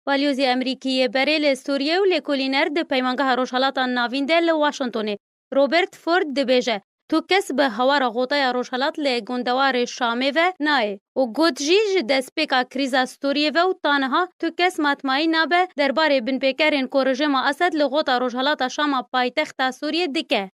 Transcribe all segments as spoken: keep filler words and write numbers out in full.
Balyozê Amerîkî yê berê li Sûriyê û lêkolîner di Peymangeha Rojhelata Navîn de li Washingtonê, Robert Ford, dibêje, tu kes bi hawara xotaya Rojhelat li gundewarê Şamê ve nayê û got jî ji destpêka krîza Sûriyê ve û ta niha tu kes matmayî nabe derbarê binpêkerên ku rejîma Esed li xota Rojhelata Şama paytexta Sûriyê dike.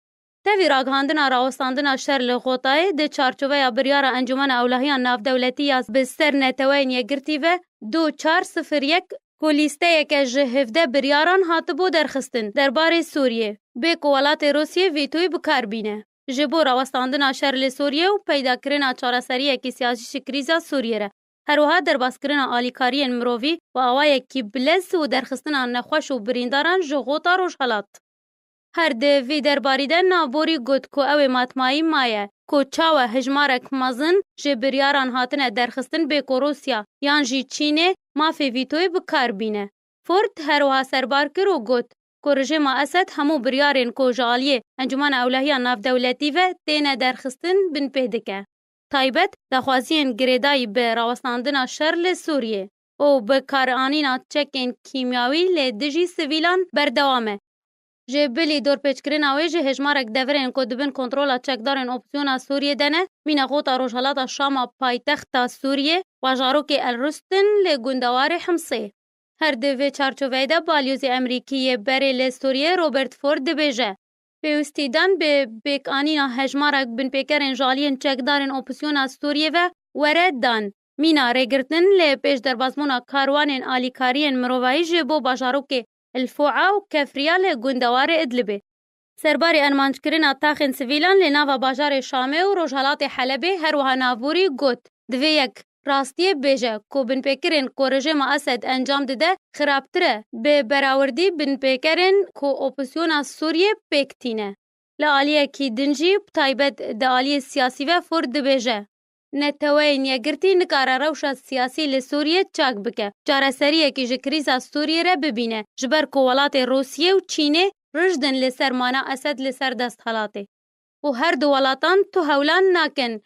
Tevî ragihandina rawestandina şer li Xotayê di çarçoveya biryara Encûmena Ewlehiya Navdewletî ya bi ser Neteweyên Yekgirtî ve du çar sifir yek ku lîsteyeke ji hevdeh biryaran hatibû derxistin derbarê Sûriyê, bê ku welatê Rûsiyê vîtoyî bi kar bîne. Ji bo rawestandina şer li Sûriyê û peydakirina çareseriyekî siyasî ji krîza Sûriyê re, her wiha derbaskirina alîkariyên mirovî bi awayekî bilez û derxistina nexweş û birîndaran ji xota Rojhelat. Her di vî derbarî de navborî got ku ew ê matmayî maye ku çawa hejmarek mezin ji biryaran hatine derxistin bê ku Rûsya yan jî Çînê mafê vîtoyê bi kar bîne. Ford her wiha serbar kir û got ku rejîma Esed hemû biryarên ku ji aliyê Encûmena Ewlehiya Navdewletî ve têne derxistin binpê dike. Taybet, daxwaziyên girêdayî bi rawestandina şer li Sûriyê û bi karanîna çekên kîmyawî li dijî sivîlan berdewam e. Ji bilî dorpêçkirina wê ji hejmarek deverên ku di bin kontrola çekdarên opozîsyona Sûriyê de ne, mîna xota Rojhelata Şama paytexta Sûriyê, bajarokê El Rustin li gundewarê Himsê. Her di vê çarçoveyê de balyozê Amerîkî yê berê li Sûriyê Robert Ford dibêje, pêwîstî dan bi pêkanîna hejmarek binpêkerên ji aliyên çekdarên opozîsyona Sûriyê ve were dan. Mîna rêgirtin li pêş derbasbûna karwanên alîkariyên mirovahî ji bo bajarokê El Fua û Kefriya li gundewarê Idlibê. Serbarê armanckirina taxên sivîlan li nava bajarê Şamê û rojhelatê Helebê her wiha navborî got, divê yek rastiyê bêje ku binpêkirên ku rejîma Esed encam dide xirabtir e bi berawerdî binpêkerên ku opozîsyona Sûriyê pêk tîne. Li aliyekî din jî, bi taybet di aliyê siyasî ve Ford dibêje, Neteweyên Yekgirtî nikare rewşa siyasî li Sûriyê çak bike, çareseriyekî ji krîza Sûriyê re bibîne, ji ber ku welatê Rûsiyê û Çînê rijd in li ser mana Esed li ser desthilatê. Û her du welatan tu hewlan nakin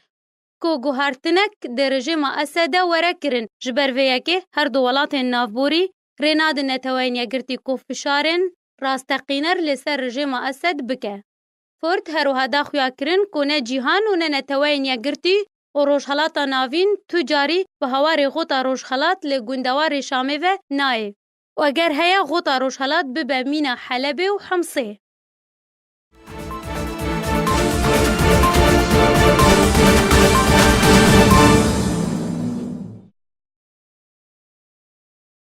ku guhartinek di rejîma Esede were kirin. Ji ber vê yekê her du welatên navborî rê nadin Neteweyên Yekgirtî ku fişarên rasteqîner li ser rejîma Esed bike. Ford her wiha da xuya kirin ku ne cîhan û ne Neteweyên Yekgirtî û Rojhelata Navîn tu carî bi hawarê xota Rojhelat li gundewarê Şamê ve nayê û eger heye xota Rojhelat bibe mîna Helebê û Himsê.